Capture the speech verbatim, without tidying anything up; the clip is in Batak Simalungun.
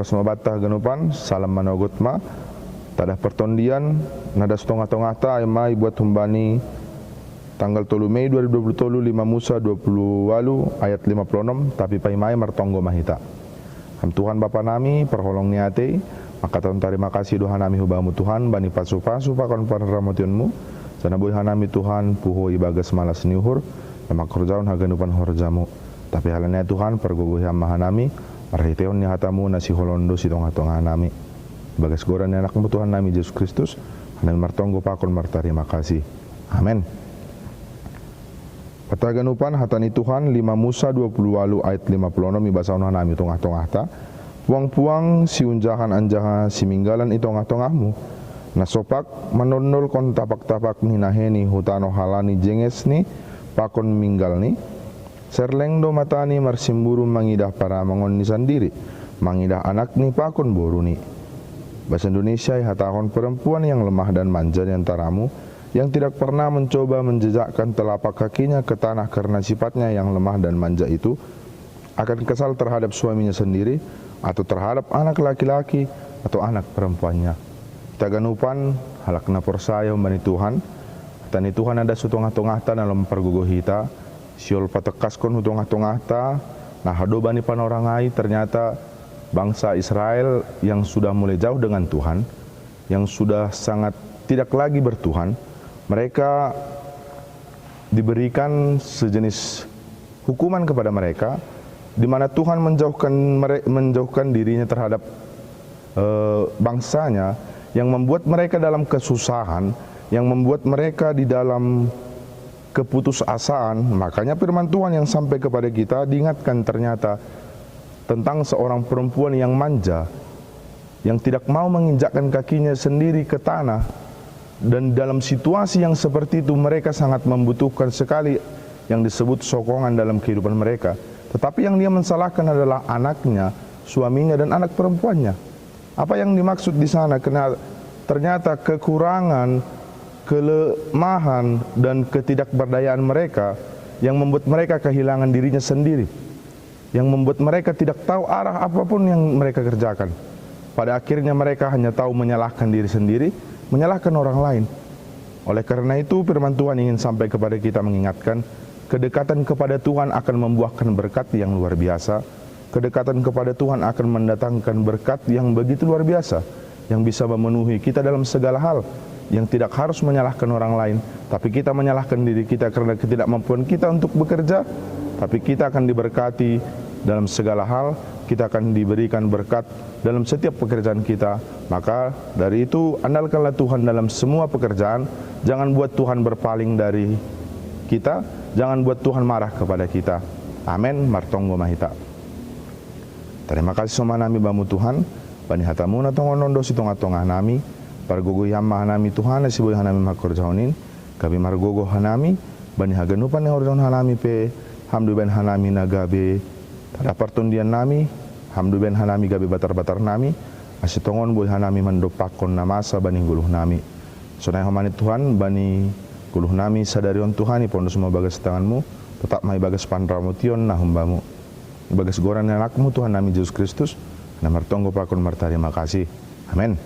Sumabata haganupan, salam manogot ma. Tadah partondian na das tongah-tongahta, ai ma ibuat humbani tanggal tolu Mei dua ribu dua puluh tolu, lima Musa dua puluh walu ayat lima puluh enam, tapi paima i martonggo ma hita. Ham Tuhan Bapa nami, parholong ni atei, mangkatahon tarima kasih do hanami hu Bamu Tuhan, bani pasu-pasu pakon panramotionMu, sai na boi hanami Tuhan puho ibagas malas ni uhur, na mangkorjahon haganupan horjaMu. Tapi halani ai Tuhan, pargogohi Ham ma hanami, marhiteihon ni hataMu na siholon do sitongah-tongah nami. Ibagas goran ni AnakMu Tuhan nami Jesus Kristus, hanami martonggo pakon martarima kasih. Amen. Hata haganupan, hata ni Tuhan, lima Musa dua puluh walu ayat lima puluh enam ibasahon hanami tongah-tongahta, puang-puang siunjahan anjaha siminggalan i tongah-tongahmu, na sopak manondolkon tapak-tapak ni naheni hu tanoh halani jengesni pakon minggalni, serleng do matani marsimburu mangidah paramangon ni sandiri, mangidah anakni pakon boruni. Bahasa Indonesia ihatahon perempuan yang lemah dan manja di antaramu, yang tidak pernah mencoba menjejakkan telapak kakinya ke tanah karena sifatnya yang lemah dan manja itu, akan kesal terhadap suaminya sendiri, atau terhadap anak laki-laki, atau anak perempuannya. Hita haganupan, halak na porsaya humbani Tuhan, hata ni Tuhan na das hu tongah-tongahta na laho mampargogohi hita, sihol patekkaskon hu tongah-tongahta, na hado bani panorang ai, ternyata bangsa Israel yang sudah mulai jauh dengan Tuhan, yang sudah sangat tidak lagi bertuhan, mereka diberikan sejenis hukuman kepada mereka, di mana Tuhan menjauhkan mere-, menjauhkan diri-Nya terhadap, eh, bangsa-Nya, yang membuat mereka dalam kesusahan, yang membuat mereka di dalam keputusasaan. Makanya firman Tuhan yang sampai kepada kita diingatkan ternyata tentang seorang perempuan yang manja, yang tidak mau menginjakkan kakinya sendiri ke tanah. Dan dalam situasi yang seperti itu, mereka sangat membutuhkan sekali yang disebut sokongan dalam kehidupan mereka. Tetapi yang dia masalahkan adalah anaknya, suaminya, dan anak perempuannya. Apa yang dimaksud di sana? Karena ternyata kekurangan, kelemahan, dan ketidakberdayaan mereka yang membuat mereka kehilangan dirinya sendiri, yang membuat mereka tidak tahu arah apapun yang mereka kerjakan. Pada akhirnya mereka hanya tahu menyalahkan diri sendiri, menyalahkan orang lain. Oleh karena itu, firman Tuhan ingin sampai kepada kita mengingatkan, kedekatan kepada Tuhan akan membuahkan berkat yang luar biasa. Kedekatan kepada Tuhan akan mendatangkan berkat yang begitu luar biasa, yang bisa memenuhi kita dalam segala hal, yang tidak harus menyalahkan orang lain, tapi kita menyalahkan diri kita karena ketidakmampuan kita untuk bekerja, tapi kita akan diberkati dalam segala hal, kita akan diberikan berkat dalam setiap pekerjaan kita. Maka dari itu, andalkanlah Tuhan dalam semua pekerjaan. Jangan buat Tuhan berpaling dari kita, jangan buat Tuhan marah kepada kita. Amen. Martonggo ma hita. Tarima kasih somalna nami Bamu Tuhan, bani hataMu na tongon on do sitongah-tongah nami, pargogohi Ham ma hanami Tuhan, ase boi hanami mangkorjahon in, gabe margogoh hanami, bani haganupan na ihorjahon hanami pe, Ham do ibaen hanami na gabe tadah partondian nami, Ham do ibaen hanami gabe batar-batar nami, ase tongon boi hanami mandompakkon na masa bani goluh nami. Sonai Ho ma ni Tuhan, bani goluh nami sadari on Tuhan, ipondos ma bagas tangan-Mu, totap ma ibagas panramotion na humbamu. Ibagas goran ni AnakMu Tuhan nami Jesus Kristus, na martonggo pakon martarima kasih. Amen.